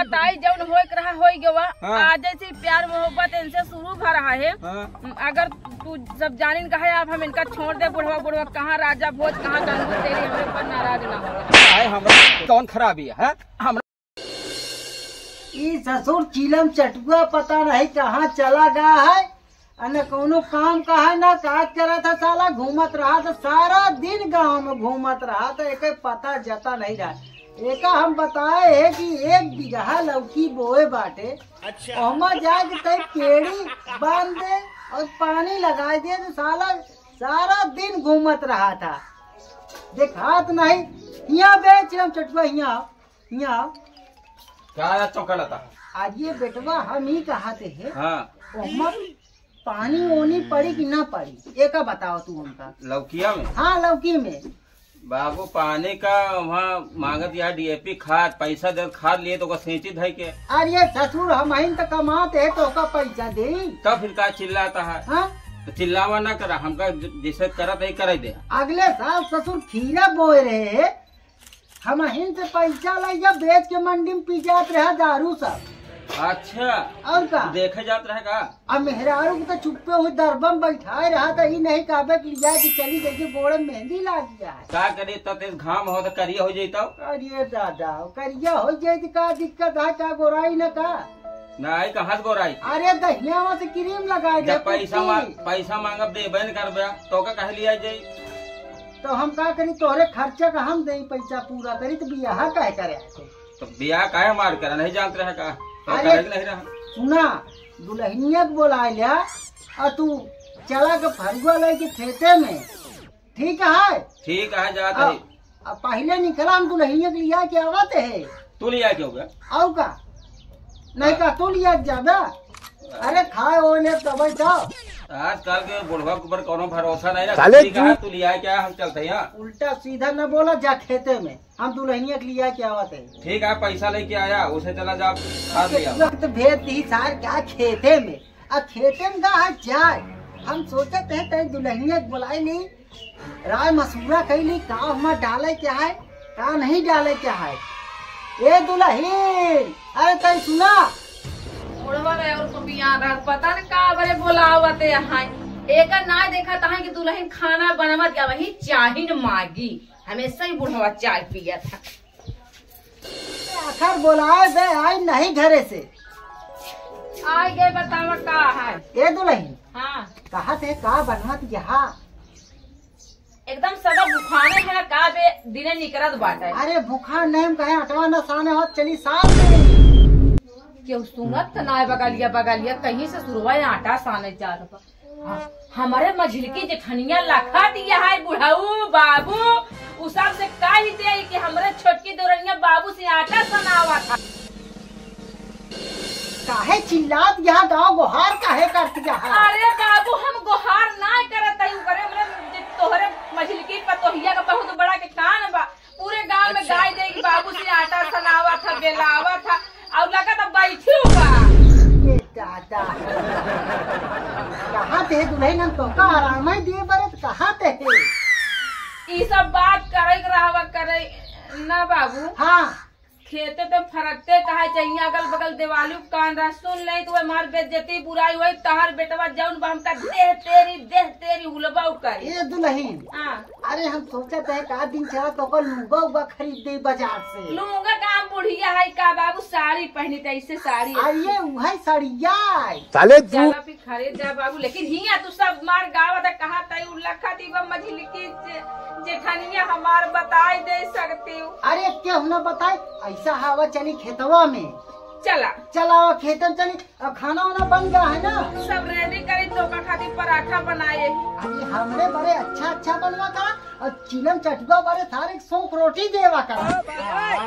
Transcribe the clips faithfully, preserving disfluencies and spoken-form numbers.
बताई, जौन होए के रहा, होई गवा। हाँ। आज से प्यार मोहब्बत इनसे शुरू भा रहा है। हाँ। अगर तू सब जानिन कहे, अब हम इनका छोड़ दे, बुढ़वा, बुढ़वा, कहाँ राजा भोज, कहाँ गंगू तेरी, हमरे ऊपर नाराज ना हो। आए, हमरा कौन खराबी है, हैं? हमरा ई ससुर चीलम चटुआ पता नहीं कहाँ चला गया है, अने कौनो काम का है ना, का करत है साला, घूमत रहा था सारा दिन गांव में, घूमत रहा था, एके पता जता नहीं रहा। एका हम बताए है कि एक बीघा लौकी बोए बाटे, अच्छा। ओमा जाके तय पेड़ी बांध दे और पानी लगाए दे, तो साला सारा दिन घूमत रहा था, देखात नहीं। हियाँ बे चीलम चटुआ, हियाँ, हियाँ। का चौका लता? आज ये बेटवा हम ही कहाते हैं। हाँ। ओमा पानी ओनी पड़ी कि ना पड़ी, एका बताओ तू हमका। लौकिया में? हाँ, लौकी में। बाबू, पानी का वहाँ मांगत या डीएपी खाद, पैसा दे खाद लिए तो ओका सेंची धई के। अरे ससुर, हमहिन तो कमाते हैं, तो का पैसा दे? तब फिर का चिल्लाता है? हाँ? तो चिल्लावा ना करा, हमका ज-, जैसे करत है, करे दे। अगले साल ससुर खीरा बोए रहे, हमहिन से पैसा लइया बेच के मंडी में पी जात रहा दारू सब। अच्छा। और का? देखे जात रहे का? अब मेहरारू के तो चुप्पे हुई दरबम बैठाए रहा था, ई नहीं कहबे कि लिया कि चली गई गोड़े में मेहंदी लाग गया है। का करे, तब इस घाम हो तो करिया हो जाई तब। अरे दादा, करिया हो जाई तो का दिक्कत है, का गोराई न का? नहीं, कहाँ से गोराई? अरे दहियावा से क्रीम लगाए दे, जब पैसा पुट्टी। मा-, पैसा मांगब देबे न करबे, तो का कहे लिया जाई? तो हम का करी, तोहरे खर्चा का हम देई, पैसा पूरा करी, तो बियाह काहे करे आते? तो बियाह काहे हमार करा, नहीं जानत रहे का? तो अरे, करे के नहीं रहा। सुना, दुल्हनिया के बोलाए लिया, और तू चला के फरुआ लेके खेते में, ठीक है? ठीक है, जात आ, है। आ पहले निकला, हम दुल्हनिया के लिया के आवत है। तू लिया के हो गया? आऊ का? नहीं का तू लिया के जाबे? अरे खाए हो ले तबे तो। आजकल के बुढ़वा के ऊपर कोनो भरोसा नहीं ना। साले ठीक है, तू तू लिया के आ, हम चलते हैं। उल्टा सीधा न बोला, जा खेते में, हम दुल्हनिया के लिया के आवत है। ठीक है, पैसा लेके आया, उसे चला जा, खा लिया। वक्त भेज दी सार क्या खेते में, आ खेते में का है जाए। हम सोचत है तई दुल्हनिया के बुलाए नहीं, राय मशवरा कैली, का हमा डाले के है, का नहीं डाले के है। ए दुल्हन, अरे तई सुना। बुढ़वा रहे और पपिया रहे, पता न का बरे बोलावत है। एकर ना देखत है कि दुल्हन खाना बनवत या वही चाहिन मागी। हमेशा ही बुढ़वा चाय पियत है। आखिर बोलाए बे, आई नहीं घरे से। आ गए, बतावा का है? ए दुल्हन। हाँ। कहा थे का बनवत यहाँ? एकदम सदा भुखाने है ना का बे, दिने निकरत बाटे। अरे भुखान नहीं, हम कहे अटवा न साने होत, चली साथ में। केहू सुनत त ना है बगलिया, बगलिया कहीं से सुरवा आटा साने जात बा। हाँ, हमरे मझिलकी जेठनिया लखा दिया है बुढ़ऊ बाबू, उ सब से कह दे कि हमरे छोटकी दोरनिया बाबू से आटा सनावा था। काहे चिल्लात यहाँ गाँव गोहार काहे करत यहाँ? अरे बाबू, हम गोहार ना करत हई, उ करे हमरे जे तोहरे मझिलकी पतोहिया का बहुत बड़ा के कान बा। पूरे गाँव में अच्छा। गाय देगी, बाबू से आटा सनावा था, बेलावा था, और लगा था बैठी हुआ। ए दादा, कहाँ ते दुल्हन, हम तोहका आराम ही दिए बरे, त कहाँ ते? ई सब बात करे के रहवा करे ना बाबू। हाँ। खेते पे फरकते कहा चाहिए, अगल बगल देवालू कान रहा, सुन ले तो हमार बेइज्जती बुराई होई, तहार बेटवा जौन बा हमका देह तेरी, देह तेरी हुलबा उ करी। ए दुल्हन, हाँ। अरे हम सोचत है का दिन चला तोका लूगा उगा खरीद दे बाजार से। लूगा का बुढ़िया है का बाबू, साड़ी पहनी त ऐसे साड़ी। अरे उहे सड़िया है। साले तू चला फिर खरीद जा बाबू, लेकिन हिया तू सब मार गावा त कहा तई उल्लखा दी बा मझिलकी जे-, जेठनिया हमार बताई दे सकती हूँ। अरे केहू ना बताई, ऐसा हवा चली खेतवा में। चला। चला खेतन चली। अब खाना वाना बन गया है ना? सब रेडी करी तो का खातिर पराठा बनाए ही। अरे हमरे बड़े अच्छा अच्छा बनवा करा और चिलम चटुआ बड़े सारे सोख रोटी देवा करा।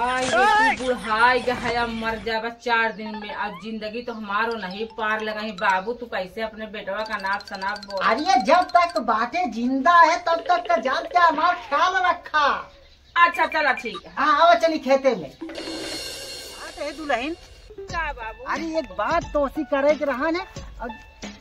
आई, ये तू बुढ़ाई गया मर जाबा चार दिन में, अब जिंदगी तो हमारो नहीं पार लगा ही। बाबू तू कैसे अपने बेटवा का नाप सनाप बोल। अरे जब तक बाटे जिंदा है तब तक का जान के हमार ख्याल रखा। अच्छा, चला, ठीक है। हाँ, आवा, चली खेते में। बात है दुल्हन। का बाबू? अरे, एक बात तोसी करे के रहा ने, अब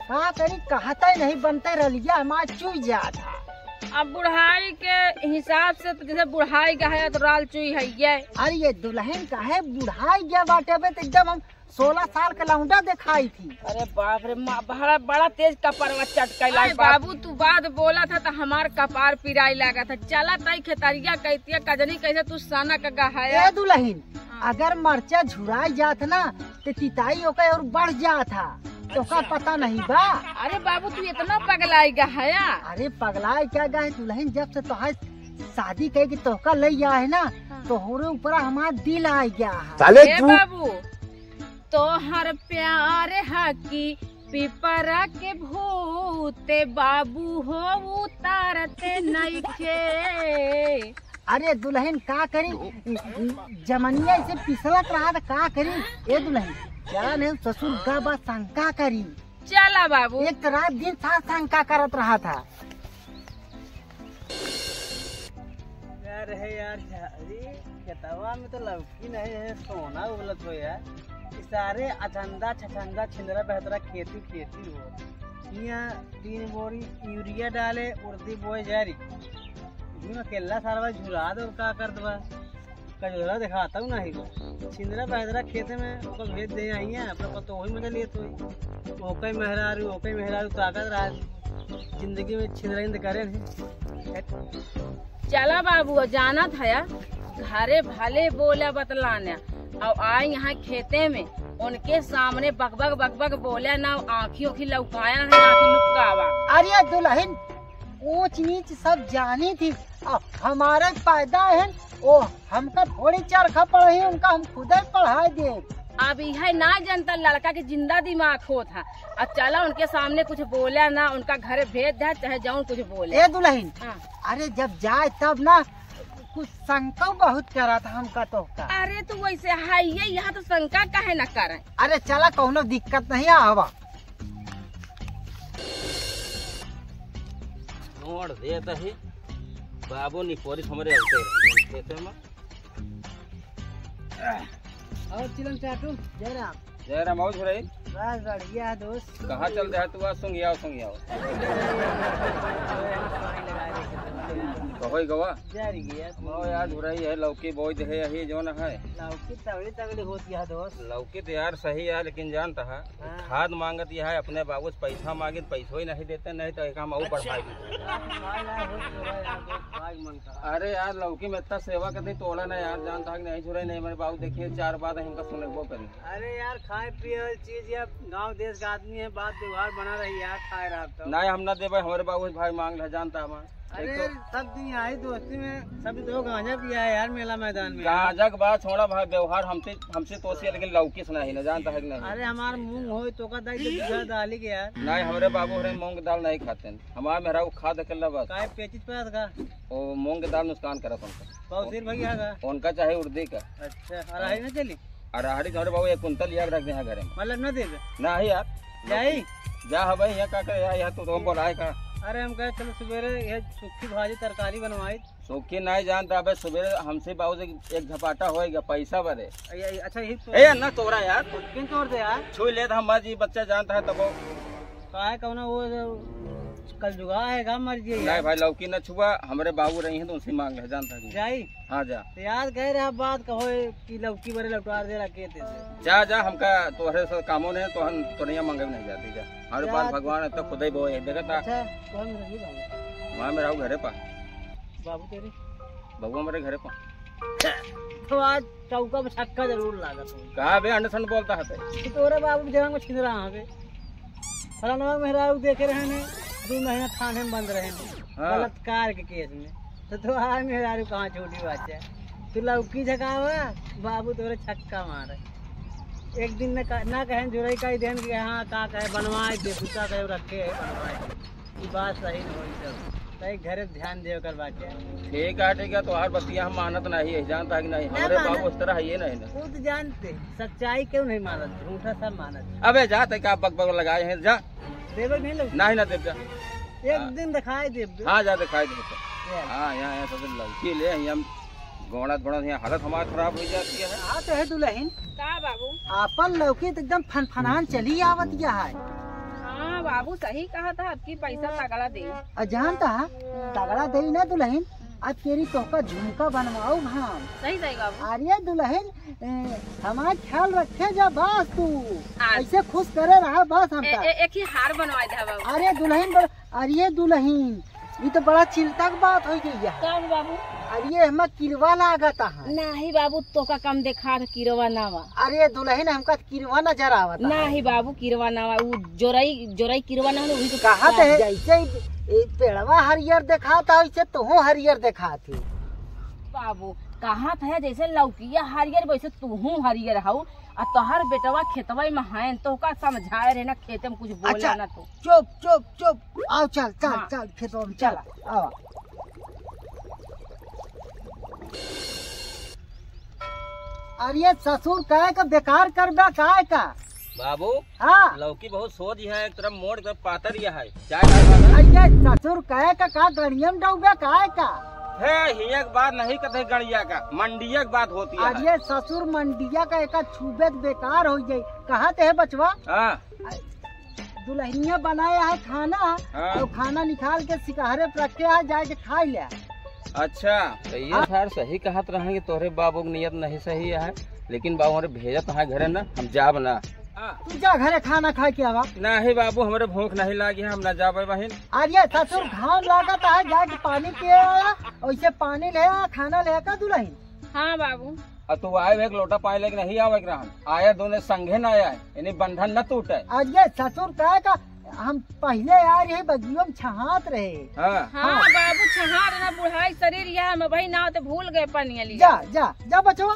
का करी, कहते नहीं बनते रलिया, हमार चुई जात है। अब बुढ़ाई के हिसाब से तो जैसे बुढ़ाई का है तो राल चुई है ये। अरे ये दुलहिन काहे बुढ़ाई गया बाटे, अबे तो एकदम हम सोलह साल का लौंडा देखाई थी। अरे बाप रे, माँ, बड़ा, बड़ा तेज कपरवा चटकाई अरे लाग बाप। बाबू, तू बात बोला था तो हमार कपार पिराई लागा था। चला तई खेतरिया कहतिया कजनी कैसे तू सनक गहया। ए दुलहिन, हाँ। अगर मरचा झुराई जात ना तो तिताई ओकर और बढ़ जात था, तोका अच्छा। पता नहीं बा। अरे बाबू, तू इतना पगलाई गहया। अरे पगलाई क्या गए दुलहिन, जब से तोहार शादी कह के तोहका लई आए ना, हाँ। तोहरे ऊपर हमार दिल आ गया है। साले ए तू बाबू, तोहर प्यार है कि पिपरा के भूते बाबू हो उतारते नइखे। अरे दुलहिन का करी, जमनिया इसे पिसलत रहा था, का करी? ए दुलहिन, चला नहीं ससुर का बात शंका करी। चला बाबू। एक रात दिन साथ शंका करत रहा था। यार है यार, झारी खेतवा में तो लौकी नहीं है, सोना बोलत हो यार। ई सारे अचंदा छचंदा छिंदरा बहतरा खेती खेती हो। हियाँ तीन बोरी यूरिया डाले, उर्दी बोए जारी। हियाँ अकेला सारा झुरा दो, का कर दबा? कजोरा दिखाता हूँ नहीं। छिंदरा बहदरा खेते में ओकर भेज दे आई है, अपना पतो वही मजा लेत होई। ओके मेहरारू, ओके मेहरारू ताकत रहा। जिंदगी में छिंदरा इंद करे नहीं। चला बाबू, अब जानत हया, घरे भले बोला बतलाना, और आई यहाँ खेते में उनके सामने बकबक बकबक बोला ना, आँखी ओखी लौकाया ना, आँखी लुकावा। अरे दुलहिन, ऊंच नीच सब जानी थी, अब हमारे पैदा है, ओ हमका थोड़ी चरखा पढ़ाई, उनका हम खुदे पढ़ाई दे। अब यह ना जनता लड़का के जिंदा दिमाग होत है। अब चला उनके सामने कुछ बोला ना, उनका घरे भेज दे, चाहे जौन कुछ बोले। ए दुलहिन, हाँ। अरे जब जाए तब ना कुछ शंका बहुत करा था हमका तो का। अरे तू वैसे है ये, यहाँ तो शंका काहे ना करे। अरे चला कौनो दिक्कत नहीं है, आवा। छोड़ देत ही, बाबू निपोरी हमरे अवते रही खेते में। और चिलम चाटू, जय राम। जय राम, और झुरई? बस बढ़िया है दोस्त। कहाँ चल रहा तू आज? सुंघियाओ, सुंघियाओ। कहोई गवा? जर गया। ओ यार, झुरई है, लौकी बोई दे है, यही जौन है। लौकी तगड़ी तगड़ी होती है दोस्त। लौकी तो यार सही है, लेकिन जानता है, हाँ। खाद मांगत यह है, अपने बाबू से पैसा मांगे तो पैसो ही नहीं देते, नहीं तो एक हम और अच्छा। बढ़ाई देते। यार, खाए लायक हो तो है यार, दोस्त, खाए मन का। अरे यार, लौकी में इतना सेवा करते, तोड़ा ना यार, जानता है कि नहीं, झुरई नहीं, मेरे बाबू देखिए, चार बात है, हमका सुनबो करी। अरे यार, खाए पिए वाली चीज या गाँव देश का आदमी है, बात व्यवहार बना रही यार, खाए रहा तो। नहीं, हम ना देबे, हमारे बाबू भाई मांग ले, जानता हमारा। अरे एक तो यार, सब दिन यहाँ ही दोस्ती में, सब तो गांजा पिया है यार, मेला मैदान में। गांजा के बात छोड़ा भाई, व्यवहार हमसे, हमसे तो सी है, लेकिन लौकी से नहीं ना, जानता है कि नहीं? अरे हमार मुंह होई तो का दाई, तो दूसरा दाली के यार। नहीं, हमारे बाबू रे मूंग दाल नहीं खाते हैं, हमारे मेहरारू खा दे के बस। काहे पेचिस पे का? वो मूंग दाल नुकसान करत उनका। बौसीर भैया का? उनका चाहे उर्दी का। अच्छा, अरहरी ना चली? अरहरी तो हमारे बाबू एक कुंतल लिया के रख दे हैं घरे में। मतलब ना देबे? ना ही यार। जाई? जा हवे, यहाँ का करे, यहाँ, यहाँ तो, तो हम बोलाए का? अरे हम कहे चलो सवेरे ये सूखी भाजी तरकारी बनवाई। सूखी नहीं जानता, अबे सवेरे हमसे बाबू से एक झपाटा होएगा, पैसा बरे। ये, ये, अच्छा, ये तो ए, ना तोरा यार। किन तोड़ दे यार? छुई ले तो हम जी बच्चा जानता है तब। काहे कौनो वो जो कल जुगा है, का मर जिए नहीं यार? भाई, लौकी न छुआ, हमारे बाबू रही हैं तो उनसे मांग ले, जानता है। जाई? हाँ, जा। तो यार, कह रहे आप बात कहो कि लौकी बरे लौटार दे रखे थे। जा, जा, हमका तोहरे से कामो नहीं, तो हम तोरिया मांगे नहीं जाते, जा। हमारे जा बाल तू। भगवान अब तक खुदे बोए, देखा था। अच्छा, तो हम रही बाबू। वहाँ मेरा वो घरे पा। बाबू तेरे? बबुआ मेरे घरे पा। तो आज चौका पे छक्का जरूर लागत हो। कहा बे, अंड संड बोलता है ते? तो तोरे बाबू जगह में छिन रहा है बे। फलाना मेहरारू देखे रहे ने, दो महीना थाने में बंद रहे ने, हाँ। बलात्कार के केस में। तो, तो आ मेहरारू कहाँ छोटी बात है? तू लौकी झकावा, बाबू तोरे छक्का मारे। एक दिन न कह-, ना कहें जुरई का ही देन कि हाँ, का कहे, बनवाए दे, दूसरा कहे रखे है, बनवाए दे। ई बात सही न होई तब। तई घरे ध्यान दे ओकर बाटे। ठीक है, ठीक है, तोहार बतिया हम मानत नहीं है, जानता है कि नहीं? ना हमरे मानत। बाबू उस तरह है ये नहीं ना। खुद जानते, सच्चाई क्यों नहीं मानत, झूठा सब मानत। अबे जा, तई का बक बक लगाए हैं, जा। देवे नहीं लोग। नहीं ना देव जा। एक हाँ। दिन दिखाई देव। हाँ, जा दिखाई दे तो। ये। हाँ, यहाँ, यहाँ सब लौकी ले, यहाँ गोड़ा, गोड़ा, यहाँ हालत हमार खराब हो जाती है। हाँ, तो है दुलहिन। का बाबू? आपन लौकी तो एकदम फनफनान चली आवत या है। हाँ बाबू सही कहा था, अब की पैसा तगड़ा दे। आ, जानता है, तगड़ा देई ना दुलहिन, अब केरी तोहका झुमका बनवाऊ हम। सही, सही बाबू। अरे दुलहिन, ए, हमार ख्याल रखे जा बस तू। हाँ। ऐसे खुश करे रहा बस ए, हमका। ए, एक ही हार बनवाई दे बाबू। अरे दुलहिन, अरे दुलहिन, ई तो बड़ा चिंता के बात होइ गई है। का हो बाबू? अरे हमें किरवा लागत है। नाही बाबू, तोका कम देखा था, किरवा ना वा। अरे दुलहिन, हमका किरवा नजर आवत है। नाही बाबू, किरवा ना वा, उ जोरई, जोरई किरवा ना वा, वही तो कहा थे, जैसे ई पेड़वा हरियर देखात है, वैसे तोहू हरियर देखात है। बाबू, कहा था जैसे लौकिया हरियर, वैसे तोहू हरियर हऊ। आ तोहर बेटवा खेतवा में है, तोका समझाए रहे ना, खेते में कुछ बोला अच्छा, ना तो। चुप, चुप, चुप। आओ, चल, चल, हाँ। चल, खेतवा में चल। चला। आओ। अरे ससुर, काहे का बेकार करबा, काहे का? बाबू, हाँ। लौकी बहुत सोझ है, एक तरफ मोड़, एक तरफ पातर यह है। चाय डाल दादा। अरे ससुर, काहे का, का गणियम डूबे, काहे का? हे, हिया के बात नहीं कहते गणिया का, मंडिया के बात होती है। अरे ससुर, मंडिया का एक छुबे त बेकार हो जाई। कहा थे बचवा? हाँ। दुलहिनिया बनाया है खाना, हाँ। और खाना निकाल के सिकहरे पे रखे है, जाके खाई ले। अच्छा, तो ये हाँ। सार सही कहत रहन कि तोहरे बाबू के नियत नहीं सही है, लेकिन बाबू हमरे भेजत है घरे ना, हम जाब ना। हाँ। तू जा घरे खाना खाए के आवा। नहीं बाबू, हमरे भूख नहीं लागी है, हम ना जाबे बहिन। अरे ससुर, घाम लागत है, जाके पानी पिए आया, वैसे पानी ले आ, खाना ले आ का दुलहिन? हाँ बाबू। आ तू आए एक लोटा पानी लेके नहीं आवे के रहन, आया दोनों संगे ना आए, यानी बंधन न टूटे। अरे ससुर, काहे का हम पहले आ रहे बगियो में छहात रहे। हाँ। हाँ हाँ। बाबू, छहात ना, बुढ़ाई शरीर यह में भाई ना तो भूल गए पानी लिया। जा, जा, जा बचवा,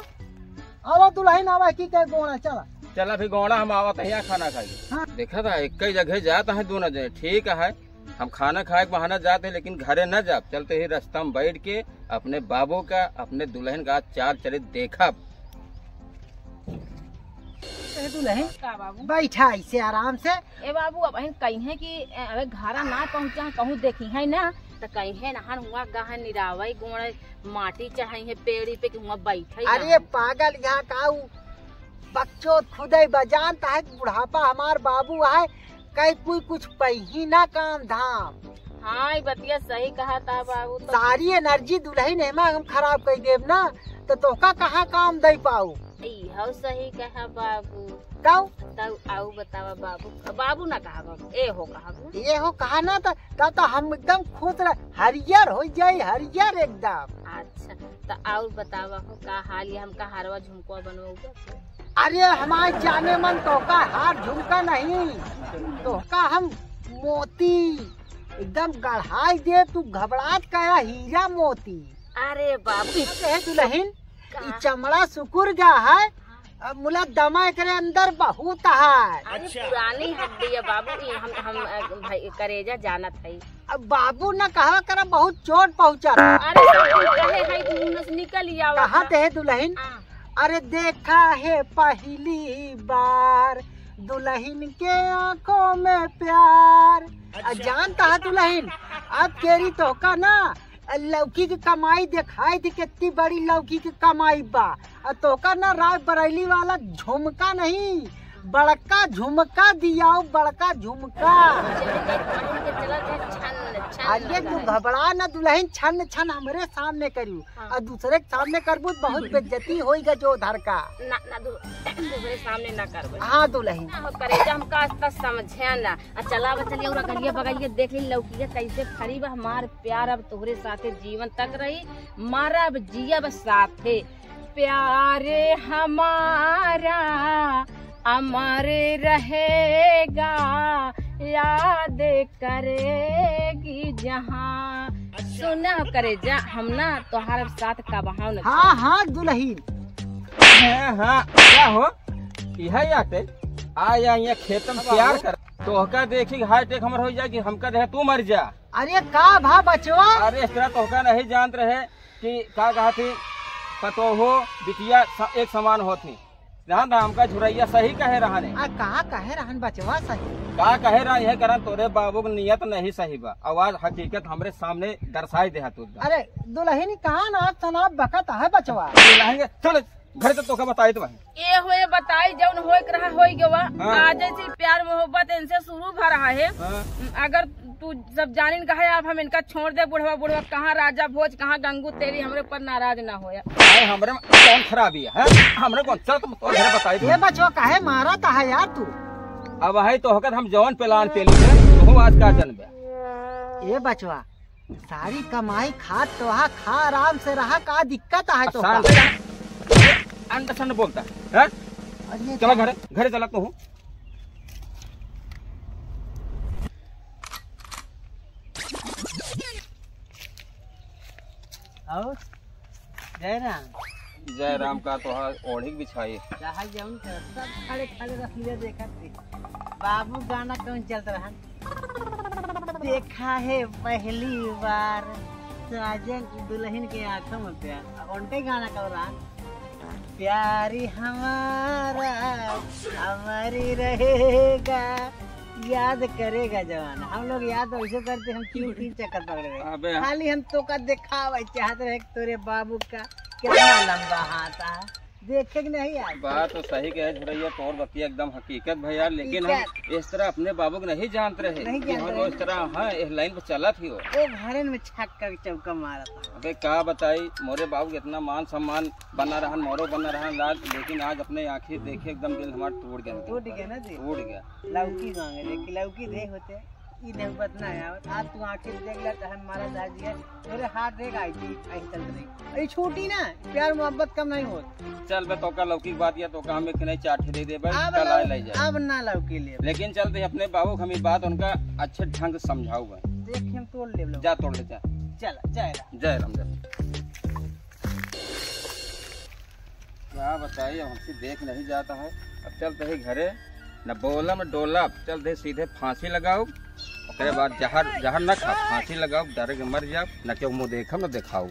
आवा दुलहिन, आवा की कहे गोड़ा, चला। चला फिर गोड़ा, हम आवत है यहाँ खाना खाई। हाँ। देखा था एक ही जगह जाता है दोनों जने, ठीक है, हम खाना खाए के बहाना जाते हैं, लेकिन घरे न जाब, चलते ही रास्ता में बैठ के अपने बाबू का, अपने दुलहिन का आज चाल चरित देखब। ए दुलहिन, का बाबू? बैठा ऐसे आराम से। ए बाबू, अब हम कहीं है कि, ए, अबे घरा ना पहुँचा, कहूँ देखी है ना, तो कहीं है ना, हुआ गहन निरावई गोड़े माटी चढ़ाई है पेड़ी पे कि हुआ बैठे अरे ना। पागल, यहाँ का उ बकचोद खुदे बजान, ताहे कि बुढ़ापा हमार बाबू आए, कहीं कोई कुछ पही ना काम धाम। हाँ, ई बतिया सही कहा था बाबू। तो सारी एनर्जी दुलहिन एमा हम खराब कर देब ना, तो तोका कहाँ काम दे पाऊ? ई हौ सही कहा बाबू। काऊ? तब आऊ बतावा बाबू, बाबू ना कहा बाबू, ए हो कहा बाबू। ए हो कहा ना, तो, तो, तो हम एकदम खुश रह, हरियर हो जाई, हरियर एकदम। अच्छा, तो आऊ बतावा हो का हाल, ये हमका हारवा झुमकवा बनवाऊगा? अरे हमारे जाने मन, तोका हार झुमका नहीं, तोका हम मोती एकदम गढ़ाई दे, तू घबरात काहे, हीरा मोती। अरे बाबू। ए दुलहिन, का? ई चमड़ा सुकुर गया है, अब मुला दमा एकरे अंदर बहुत है। अरे अच्छा। पुरानी हड्डी है बाबू, ई हम, हम, अ, भाई करेजा जानत है। अब बाबू न कहा करा, बहुत चोट पहुँचा। अरे बाबू, कहे है कि मुंह से निकल ही आवा कहाँ था। ते है दुलहिन? हाँ। अरे देखा है पहली बार दुलहिन के आँखों में प्यार। अच्छा। आ जानता है दुलहिन, अब केरी तोहका ना लौकी की कमाई देखाई थी, कितनी बड़ी लौकी की कमाई बा। आ तोहका ना राय बरेली वाला झुमका नहीं, बड़का झुमका दियाओ, बड़का झुमका। चल, चल, पहन के चला जा, छन, छन अरे तू लगा है। घबरा ना दुलहिन, छन छन हमरे सामने करियो। हाँ। और दूसरे के सामने करबू तो बहुत बेइज्जती होइगा जो उधर का। ना, ना, दू-, दूसरे सामने ना करबे। हाँ दुलहिन। ना हो करेजा, हमका आज तक समझे ना। आ चला बा, चलिया उरा गलिया बगलिया देख ली लौकिया कैसे फरी बा। हमार प्यार अब तोहरे साथे जीवन तक रही, मरब जियब साथे। प्यार हमारा अमर रहेगा, याद करेगी जहाँ। अच्छा। सुना करेजा, हम ना तोहार साथ कबहूँ न हाँ, छोड़ब। हाँ, दुलहिन। हाँ, हाँ, का हो? इहे आटे? आ या, यहाँ खेत में अब प्यार आओ। कर। तोहका देखी हार्ट अटैक हमर हो जाए कि हमका देहे तू मर जा। अरे का भा बचवा? अरे इस तरह तोहका नहीं जानत रहे कि का कहा थी, पतोहो बिटिया स-, एक समान होत ही। रहन रहा हमका झुरैया सही कहे रहने। आ का कहे रहन बचवा सही? का कहे रहा यह करन तोरे बाबू के नियत नहीं सही बा। आवाज हकीकत हमरे सामने दर्शाई दे तू। अरे दुलहिन कान आप सनाप बकत है बचवा। दुलहिन के, चल घर तो तोका बताई तो भाई। ए होए बताई, जौन होए के रहा होई गवा। हाँ। आज ऐसे प्यार मोहब्बत इनसे शुरू भा रहा है। हाँ। अगर तू सब जानिन कहे, अब हम इनका छोड़ दे बुढ़वा, बुढ़वा कहाँ राजा भोज, कहाँ गंगू तेरी, हमरे ऊपर नाराज ना होया। भाई, हमरे में कौन खराबी है, हैं? हमरे कौन? चल, तुम तो घर बताई दो। ए बचवा, काहे मारा ता है यार तू? अब है तो होकर हम जौन प्लान पे ली है, तो आज का जन्म है। ए बचवा, सारी कमाई खा तो हा, खा आराम से रहा, का दिक्कत है तो शांत का? रह। अंड संड बोलता है, हैं? अरे चला यार। घरे, घरे चला तू। और जय राम। जय राम का तोहार ओढ़ी के बिछाई। चाहे जौन कर, सब खड़े खड़े रख लिया, देखत थी। बाबू गाना कौन चलत रहन? देखा है पहली बार साजन दुल्हन के आंखों में प्यार। अब उनके गाना कौन रहन? प्यारी हमारा अमर ही रहेगा, याद करेगा जमाना। हम लोग याद वैसे करते, हम तीन तीन चक्कर पकड़े रहे। अबे। खाली हम तोका देखावे चाहत रहे कि तोरे बाबू का कितना लंबा हाथ है, देखे कि नहीं आज? बात तो सही कहे झुरैया, तोर बतिया एकदम हकीकत भैया, लेकिन हम हकीकत। इस तरह अपने बाबू को नहीं जानते रहे नहीं कि जानते हम रहे। इस तरह, हाँ, इस लाइन पे चलत ही हो। वो घरन में छक्का के चौका मारत है। अबे का बताई, मोरे बाबू के इतना मान सम्मान बना रहन, मोरो बना रहन लाल, लेकिन आज अपने आँखें देखे एकदम दिल हमार टूट गया। टूट गया ना जी? टूट गया। लौकी मांगे, देखी लौकी दे होते, ई नौबत ना आवत। आज तू आँखें देख ले, तहन मारा दाजी है, तोरे हाथ देख आई थी, आई चल रही। अरे छोटी ना, प्यार मोहब्बत कम नहीं होत। चल बे, तोका लौकी के बात या तोका हम एक नहीं चार ठे दे देबे, अब कल आए लौ-, ले जाए। अब ना लौकी ले। लेकिन चल दे अपने बाबू के हम ई बात उनका अच्छे ढंग से समझाऊ बे। देख हम तोड़ ले लो। जा तोड़ ले जा। चल, जय राम। जय राम, जय। क्या बताई, अब हमसे देख नहीं जाता है। अब चलते ही घरे, न बोलब न डोलब, अब चलते सीधे फांसी लगाओ। ओकरे बाद जहर, जहर न खा, फांसी लगाओ, डायरेक्ट मर जाओ, न केहू मुँह देखब न देखाओ।